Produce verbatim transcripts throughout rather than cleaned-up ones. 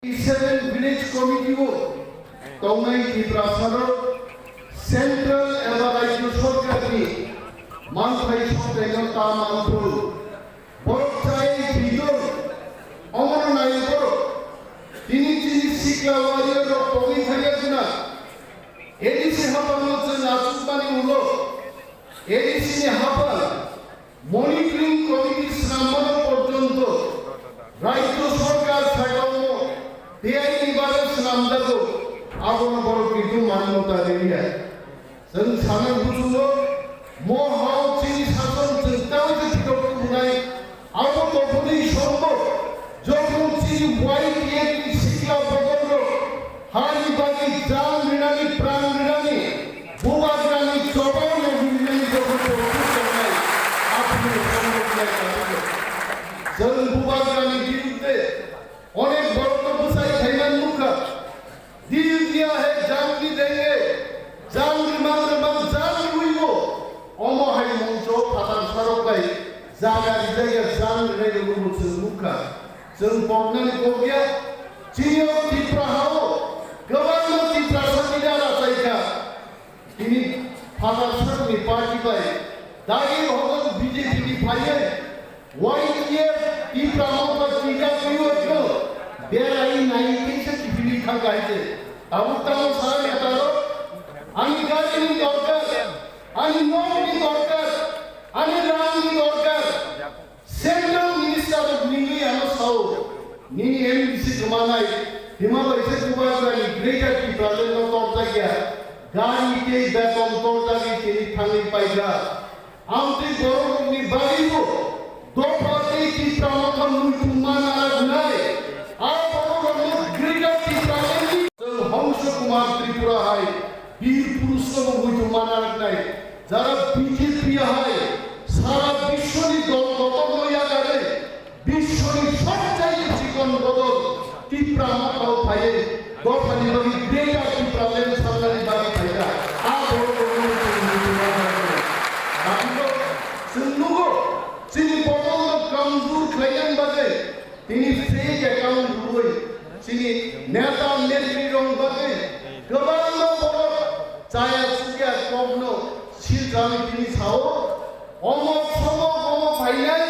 Seven Village Committee o tongnai Tiprasa rok central eba rajyo sorkar ni manthai soktaino ta manthai borok chai bidor omono nai borok tini chini sikla warrior rok tongwi thangya guna A D C hapang no chwng achukmani ulo A D C ni hapang Monitoring committee swnamano porjonto rajyo sorkar sakao beaini bagwi swnamjago, abono borok kitu manno ta rwya. Chwng sanai buchungo mo hao chini sason chwng tamo je thwirok tubunai, abo tongmani sombo jokhon chini Y T F ni sikla bodolrok Hani bagwi jang rinani, pran rinani, bubagrani chobao no rinani jokhon tongthok tongnai, aphuru tongthok lai tongo. Chwng bubagrani birudde onek borokno bwsai khaimani nukha. Dil diya hai jang bhi denge, jang rimang rimang jang rimang. Omo hai mungso phatar sarok bai jaga rijak ya jang rinai rwgwi chwng nukha. Chwng poknani pokya, chini o Tripura hao kwbangma Tiprasa leader achaikha. Tini phatar sakni party bai dagi hogo B J P ni phaiwi Y T F Tipra Motha twijak twiwi no berai nai kisa kiphilwi thangkha hai se. Tabuk tamo sa neta rok, ani gari ni dorkar, ani nok ni dorkar, ani rang ni dorkar. Central Minister rok nini ano sao, nini M D C kwmanai, hima bai se bubagrani Greater Tipraland no torjakya, gari tei beton torjagwi tini thangwi paikha. Amtwi borok rokni bagwibo dopha tei Tipra Motha muitu mana nai, a borok rokno Greater Tipraland ni Chwng Hongso Kumar Tripura hai Bir Purush no muitu mana nai. Jara B J P hai sara biswni dol bodol no yakarwi biswni sobchai chikon bodol Tipra Motha o phaiwi dophani bagwi Greater Tipraland salnani bagwi phaikha. A borok rokno chwng muitu mana nai. Chwng nugo chini bodol no kamjor khlainani bagwi Tini fake account rwui chini neta netri rok bagwi kwbangma borok chaya chukya kokno silchami tini sao, omok somok omo phainai,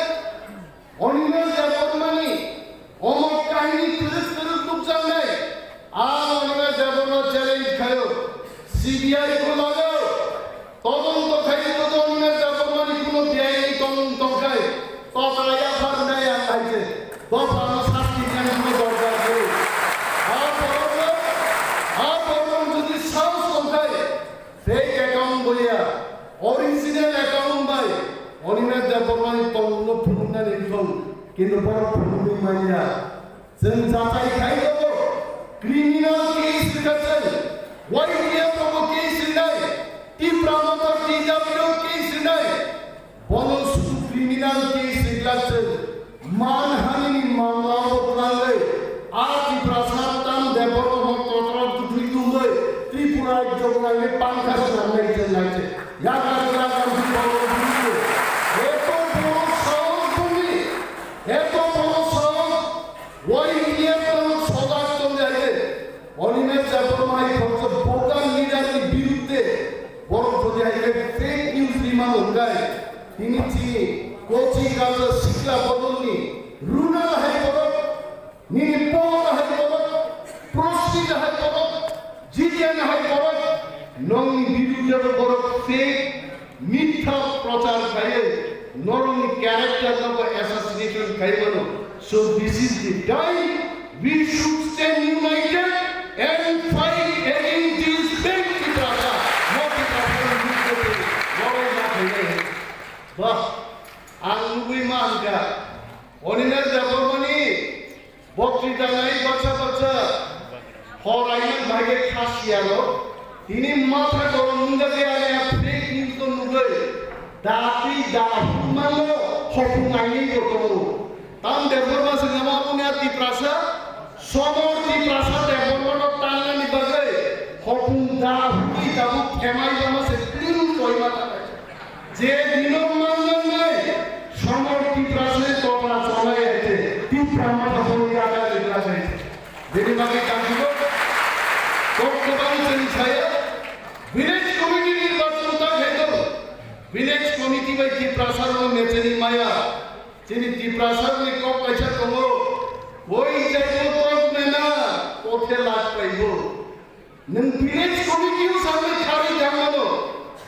Animesh Debbarmani omok kahini kwrwk kwrwk nukjaknai, a Animesh Debbarma challenge khaio, C B I ko lagao. Todonto khai todonto Debbarmani kuno beaini tong tongkhai, totala yaphar nai ang hai se, dophano sasti nani kuno dorkar kwrwi. A borokno, a borokno jodi sahos tongkhai, fake account boya, original account bai, Animesh Debbarmani tongno phunuknani thung, kintu borok phunugwi manya. Chwng jachai khai tongo, criminal case rwkha chwng, Y T F rogo case rwnai, Tipra Motha T W case rwnai, bono sudu criminal case rwkha chwng, manhani ni mamla bo twlangwi, a Tiprasa tam Debbarma kotora bwtwi tungwi, Tripura rajyo bwlangni pangkha swnamnai chwng nai chwng, yakar yakar Debbarma bwtwi. Eto boro sahos bumi, eto boro sahos Y T F no sojak tongjai, Animesh Debbarma hai khoroksa bokan leader ni birudde borok jodi hai khe fake news rimano hwnkhe tini chini kochi kacha sikla bodolni Runal hai borok, nini Paul hai borok, Prosmita hai borok, Jiten hai borok, nongni birudde borok fake Mitha prochar khaiwi norokni character no bo assassination khai mano. So this is the time we should stand united and fight against this fake Tiprasa. No Tiprasa ni bidrugwi loroi ma khainai. Bah, ang nugwi ma ang kha. Animesh Debbarmani Boktrita nai baksa baksa hor aiman bai khe kha siya rok. Tini matha gorom nung jak ya, ya fake news no nugwi. Da twi da hurmango hopung aini bo tongo. Tam Debbarma se nama punya Tiprasa, somor Tiprasa Debbarma no tangnani bagwi hopung da hurwi tabuk themai bama se kring koi mata. Je dino manjaknai, somor Tiprasani topra cholai hai se, Tipra Motha phano yakarwi rwkha hai se. Je Bagwi tangkhigo. Kok kwbang chwng saya, village committee nirbachon ta khaito. Village committee bai Tiprasa rokno mechani maya. Chini Tiprasa rokni kok kaisa tongo. Koi jaibo tok mena, kothe lak paibo. Nwng village committee o sanwi kharwi tangmano,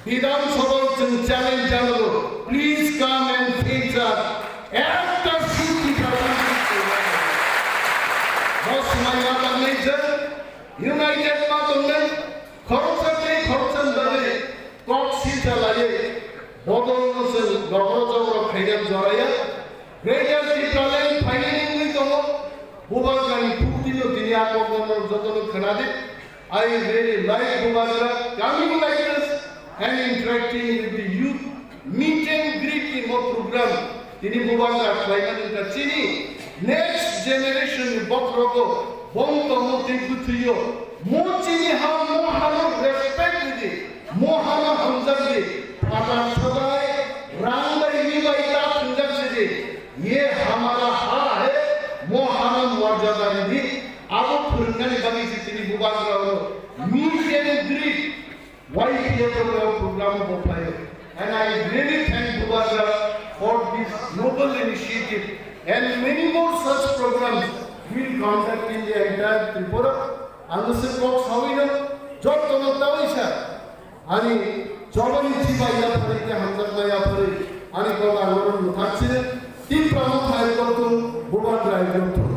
Bidhan Sabha o chwng challenge chalago, please come and face us. Ekta seat Tiprasa rokni. Bo swmai ma tangnai chwng, united ma tongnai, khoroksa tei khoroksa ni bagwi kok silcha laiwi bodolno chwng rogro jogro khainani joraya. Greater Tipraland phainani wngwi tongo. Bubagrani phuktino tini a kokno jotono khwnadi. I really like Bubagra coming like this and interacting with the youth. Meet and greet ni mo program tini Bubagra khlaimani wngkha chini next generation ni bokhorogo bong tongmo tei bwthwio. Mo chini ha, mo hano respect ridi, mo hano hamjakdi, phatar sobai, rang bai, ri bai ta thwngjak sidi. Ye hamara ha hai, mo hano morjada ridi, abo phwrwngnani bagwi se chini Bubagra o meet and greet. Y P F program, program bo phaio. And I really thank Bubagra for this noble initiative and many more such programs will conduct in the entire Tripura. Ang se kok sawino jottono tawi sa ani joboni chibai ya phari ke hamjakma ya phari ani kok ang oro muthak sini Tipra Motha Ekotru Bubagra Ekotru.